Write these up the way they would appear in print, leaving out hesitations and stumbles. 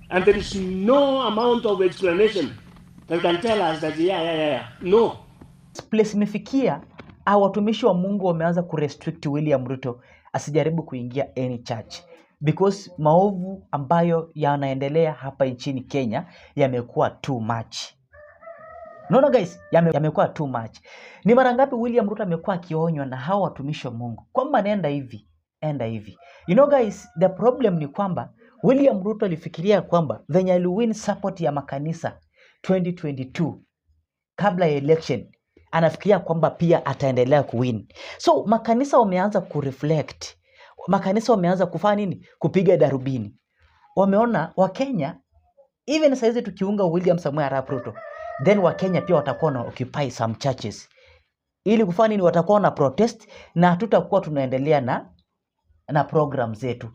And there is no amount of explanation that can tell us that, yeah. No. Place imefikia watumishi wa Mungu wameanza kurestrict William Ruto asijaribu kuingia any church because maovu ambayo yanaendelea hapa nchini Kenya yamekuwa too much. Unaona guys, yamekuwa too much. Ni mara ngapi William Ruto amekuwa akionywa na hawa watumishi wa Mungu kwamba nenda hivi, enda hivi. You know guys, the problem ni kwamba William Ruto alifikiria kwamba venye aliwin support ya makanisa 2022 kabla ya election, anafikiria kwamba pia ataendelea kuwin. So makanisa wameanza kureflect, makanisa wameanza kufanya nini? Kupiga darubini. Wameona Wakenya even saizi tukiunga William Samoei Arap Ruto, then Wakenya pia watakuwa na occupy some churches ili kufanya nini? Watakuwa na protest na hatutakuwa tunaendelea na program zetu.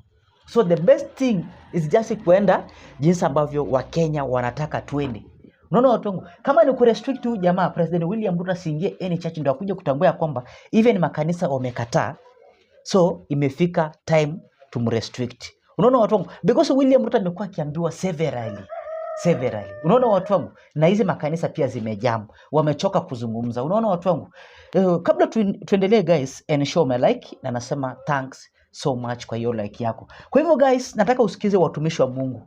So the best thing is just kuenda jinsi ambavyo Wakenya wanataka twende. Unaona watu wangu, kama ni kurestrict huyu jamaa President William Ruto asiingie any church, ndio akuje kutambua ya kwamba even makanisa wamekataa, so imefika time tumrestrict. Unaona watu wangu, because William Ruto amekuwa akiambiwa severally severally. Unaona watu wangu, na hizi makanisa pia zimejam, wamechoka kuzungumza. Unaona watu wangu, kabla tuendelee guys, ensure ume like na nasema thanks so much kwa hiyo like yako. Kwa hivyo guys, nataka usikize watumishi wa Mungu.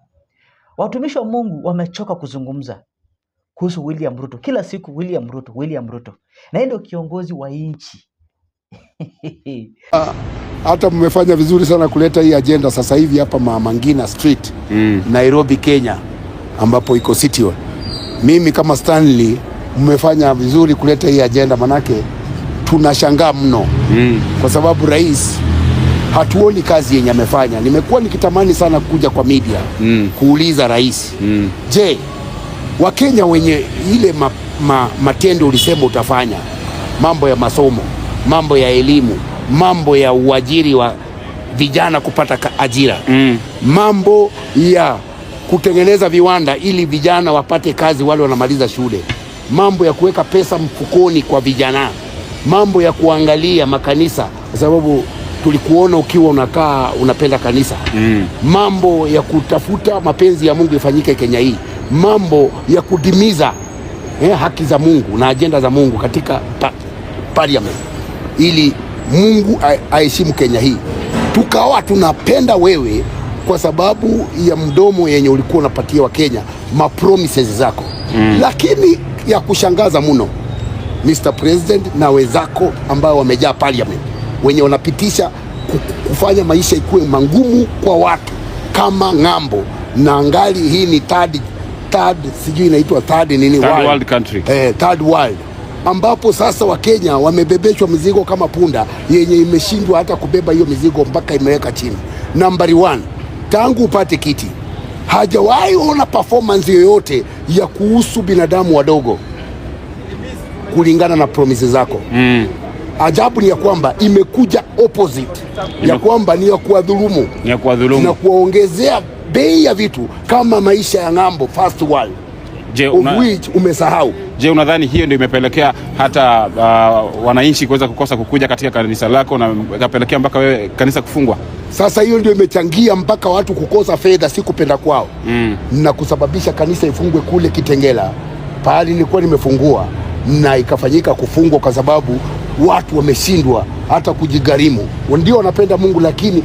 Watumishi wa Mungu wamechoka kuzungumza kuhusu William Ruto kila siku, William Ruto, William Ruto, na yeye ndio kiongozi wa nchi. Hata mmefanya vizuri sana kuleta hii agenda sasa hivi hapa Mama Ngina Street Nairobi, Kenya, ambapo iko City Hall. Mimi kama Stanley, mmefanya vizuri kuleta hii agenda, manake tunashangaa mno kwa sababu rais hatuoni kazi yenye amefanya. Nimekuwa nikitamani sana kuja kwa media kuuliza rais, je, Wakenya wenye ile matendo ulisema utafanya, mambo ya masomo, mambo ya elimu, mambo ya uajiri wa vijana kupata ajira, mambo ya kutengeneza viwanda ili vijana wapate kazi wale wanamaliza shule, mambo ya kuweka pesa mfukoni kwa vijana, mambo ya kuangalia makanisa, kwa sababu tulikuona ukiwa unakaa unapenda kanisa, mambo ya kutafuta mapenzi ya Mungu ifanyike Kenya hii, mambo ya kutimiza haki za Mungu na ajenda za Mungu katika parliament ili Mungu aheshimu Kenya hii. Tukawa tunapenda wewe kwa sababu ya mdomo yenye ulikuwa unapatia Wakenya ma promises zako, lakini ya kushangaza mno Mr. President na wenzako ambao wamejaa parliament wenye wanapitisha kufanya maisha ikuwe mangumu kwa watu kama ng'ambo, na angali hii ni third sijui inaitwa third nini. Third world country. Third world ambapo sasa Wakenya wamebebeshwa mizigo kama punda yenye imeshindwa hata kubeba hiyo mizigo mpaka imeweka chini. Nambari one, tangu upate kiti hajawahi ona performance yoyote ya kuhusu binadamu wadogo kulingana na promises zako. Ajabu ni ya kwamba imekuja opposite ya kwamba ni ya kuwadhulumu Ni ya kuwadhulumu. Na kuwaongezea bei ya vitu kama maisha ya ng'ambo, first world, Je, of which umesahau. Je, unadhani hiyo ndio imepelekea hata wananchi kuweza kukosa kukuja katika kanisa lako na ikapelekea mpaka wewe kanisa kufungwa? Sasa hiyo ndio imechangia mpaka watu kukosa fedha, si kupenda kwao, na kusababisha kanisa ifungwe kule Kitengela, pahali nilikuwa nimefungua na ikafanyika kufungwa kwa sababu watu wameshindwa hata kujigharimu. Ndio wanapenda Mungu, lakini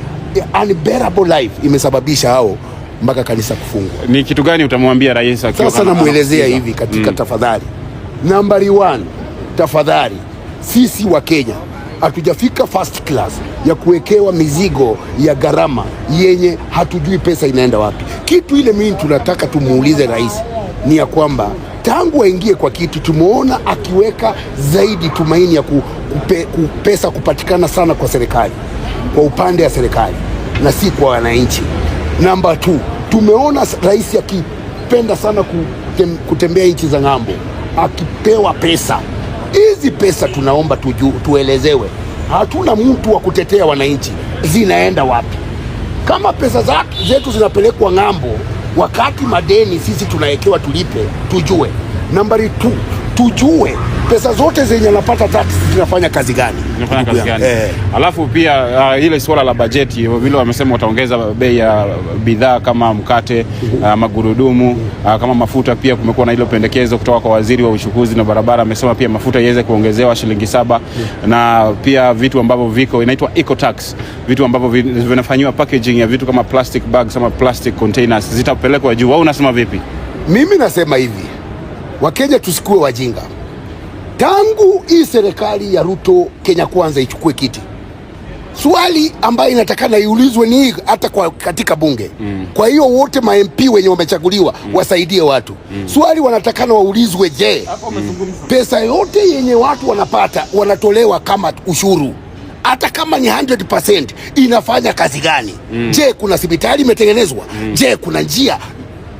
unbearable life imesababisha hao mpaka kanisa kufungwa. Ni kitu gani utamwambia rais akiwa Sasa namwelezea hivi katika tafadhali, nambari one, tafadhali, sisi Wakenya hatujafika first class ya kuwekewa mizigo ya gharama yenye hatujui pesa inaenda wapi. Kitu ile mimi tunataka tumuulize rais ni ya kwamba tangu aingie kwa kiti tumeona akiweka zaidi tumaini ya pesa kupatikana sana kwa serikali, kwa upande ya serikali na si kwa wananchi. Namba 2, tumeona rais akipenda sana kutembea nchi za ng'ambo akipewa pesa. Hizi pesa tunaomba tuelezewe, hatuna mtu wa kutetea wananchi, zinaenda wapi? Kama pesa zetu zinapelekwa ng'ambo, wakati madeni sisi tunawekewa tulipe, tujue. Nambari 2, tujue Pesa zote zenye anapata tax zinafanya kazi gani? Zinafanya Ndugu kazi yangu. gani? Eh. Alafu pia ile suala la bajeti, vile wamesema wataongeza bei ya bidhaa kama mkate, magurudumu, kama mafuta. Pia kumekuwa na hilo pendekezo kutoka kwa waziri wa uchukuzi na barabara, amesema pia mafuta iweze kuongezewa shilingi 7, na pia vitu ambavyo viko inaitwa eco tax, vitu ambavyo vinafanyiwa packaging ya vitu kama plastic bags ama plastic containers zitapelekwa juu. Wewe unasema vipi? Mimi nasema hivi, Wakenya tusikuwe wajinga. Tangu hii serikali ya Ruto Kenya Kwanza ichukue kiti, swali ambayo inatakana iulizwe ni hii hata kwa katika bunge. Kwa hiyo wote ma MP wenye wamechaguliwa wasaidie watu. Swali wanatakana waulizwe, je, pesa yote yenye watu wanapata wanatolewa kama ushuru hata kama ni 100% inafanya kazi gani? Je, kuna hospitali imetengenezwa? Je, kuna njia?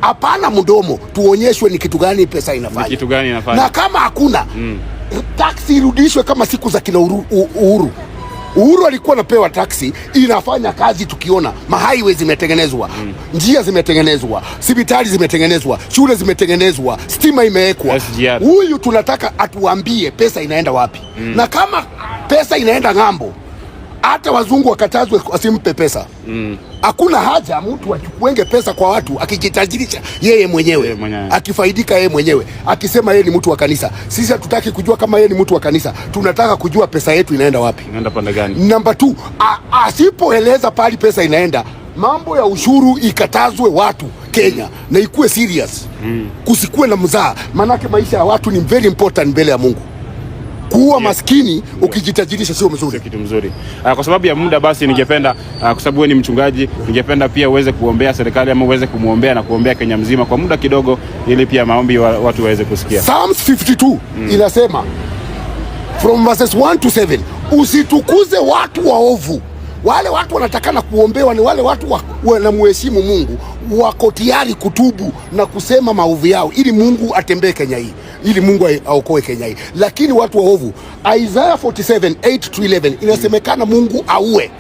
Hapana mdomo, tuonyeshwe ni kitu gani pesa inafanya, Ni kitu gani inafanya? Na kama hakuna tax irudishwe kama siku za kina Uhuru. Uhuru alikuwa anapewa tax inafanya kazi, tukiona mahighway zimetengenezwa, njia zimetengenezwa, hospitali zimetengenezwa, shule zimetengenezwa, stima imewekwa. SGR. Huyu tunataka atuambie pesa inaenda wapi, na kama pesa inaenda ng'ambo, hata wazungu wakatazwe wasimpe pesa. Hakuna haja mtu achukuenge pesa kwa watu akijitajirisha yeye mwenyewe, Yeye mwenyewe. Akifaidika yeye mwenyewe, akisema yeye ni mtu wa kanisa. Sisi hatutaki kujua kama yeye ni mtu wa kanisa, tunataka kujua pesa yetu inaenda wapi. Inaenda pande gani? Namba 2, asipoeleza pali pesa inaenda, mambo ya ushuru ikatazwe watu Kenya na ikuwe serious. Kusikuwe na mzaa, manake maisha ya watu ni very important mbele ya Mungu. Kuua maskini ukijitajirisha sio mzuri. Sio kitu mzuri. Kwa sababu ya muda basi ningependa kwa sababu wewe ni mchungaji, ningependa pia uweze kuombea serikali ama uweze kumwombea na kuombea Kenya mzima kwa muda kidogo, ili pia maombi watu waweze kusikia. Psalms 52 inasema from verses 1 to 7, usitukuze watu waovu. Wale watu wanatakana kuombewa ni wale watu wanamheshimu Mungu, wako tayari kutubu na kusema maovu yao, ili Mungu atembee Kenya hii, ili Mungu aokoe Kenya hii. Lakini watu waovu, Isaiah 47 8 to 11 inasemekana Mungu aue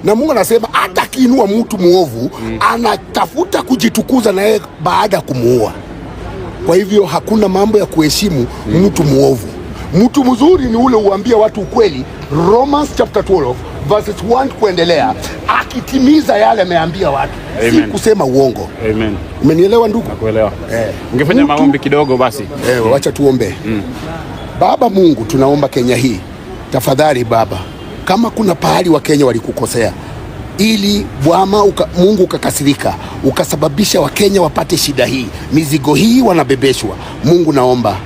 na Mungu anasema hata akiinua mtu muovu anatafuta kujitukuza na yeye baada ya kumuua. Kwa hivyo hakuna mambo ya kuheshimu mtu muovu. Mtu mzuri ni ule uambia watu ukweli. Romans chapter 12 verses 1 kuendelea, akitimiza yale ameambia watu, si Amen. kusema uongo. Amen. Umenielewa ndugu? Nakuelewa. Eh. Ungefanya maombi kidogo basi. Eh, wacha tuombe. Baba Mungu, tunaomba Kenya hii, tafadhali Baba, kama kuna pahali Wakenya walikukosea ili Bwana Mungu ukakasirika ukasababisha Wakenya wapate shida hii, mizigo hii wanabebeshwa. Mungu naomba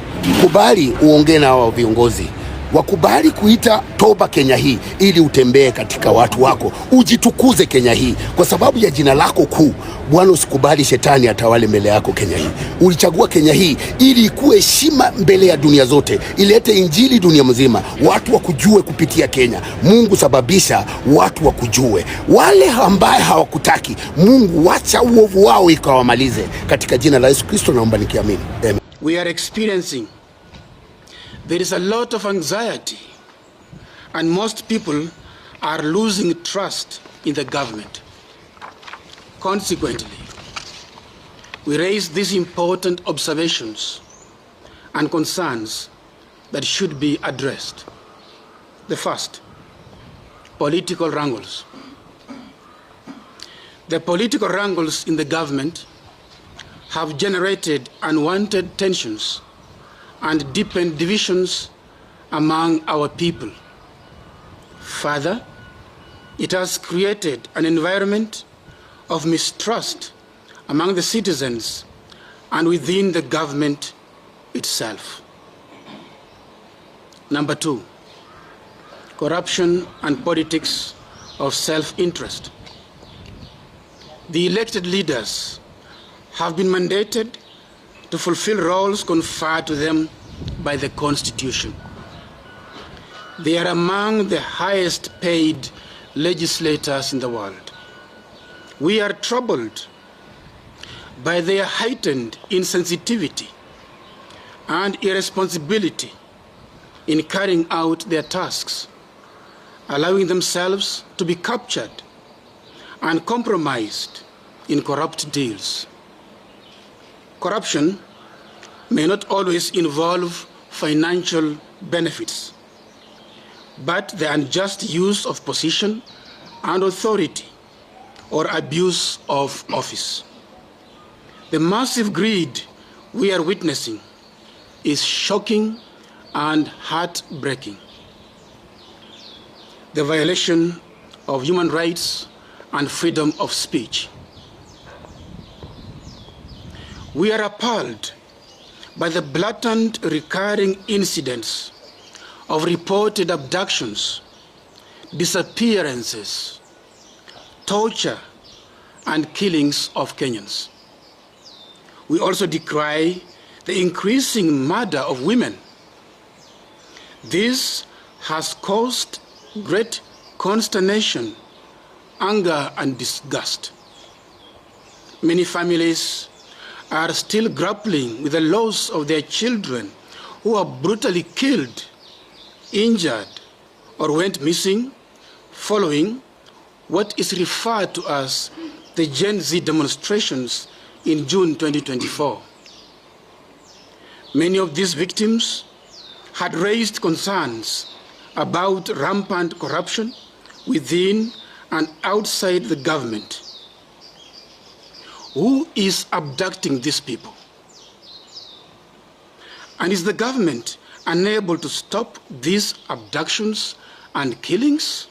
kubali uongee na hawa viongozi wakubali kuita toba Kenya hii, ili utembee katika watu wako, ujitukuze Kenya hii kwa sababu ya jina lako kuu. Bwana, usikubali shetani atawale mbele yako Kenya hii. Ulichagua Kenya hii ili ikuwe heshima mbele ya dunia zote, ilete injili dunia mzima, watu wakujue kupitia Kenya. Mungu, sababisha watu wakujue. Wale ambaye hawakutaki Mungu, wacha uovu wao ikawamalize. Katika jina la Yesu Kristo naomba nikiamini, amen. We are experiencing. There is a lot of anxiety, and most people are losing trust in the government. Consequently, we raise these important observations and concerns that should be addressed. The first, political wrangles. The political wrangles in the government have generated unwanted tensions and deepened divisions among our people. Further, it has created an environment of mistrust among the citizens and within the government itself. Number two, corruption and politics of self-interest. The elected leaders have been mandated to fulfill roles conferred to them by the Constitution. They are among the highest paid legislators in the world. We are troubled by their heightened insensitivity and irresponsibility in carrying out their tasks, allowing themselves to be captured and compromised in corrupt deals. Corruption may not always involve financial benefits, but the unjust use of position and authority or abuse of office. The massive greed we are witnessing is shocking and heartbreaking. The violation of human rights and freedom of speech. We are appalled by the blatant recurring incidents of reported abductions, disappearances, torture, and killings of Kenyans. We also decry the increasing murder of women. This has caused great consternation, anger, and disgust. Many families are still grappling with the loss of their children who are brutally killed, injured, or went missing following what is referred to as the Gen Z demonstrations in June 2024. Many of these victims had raised concerns about rampant corruption within and outside the government. Who is abducting these people? And is the government unable to stop these abductions and killings?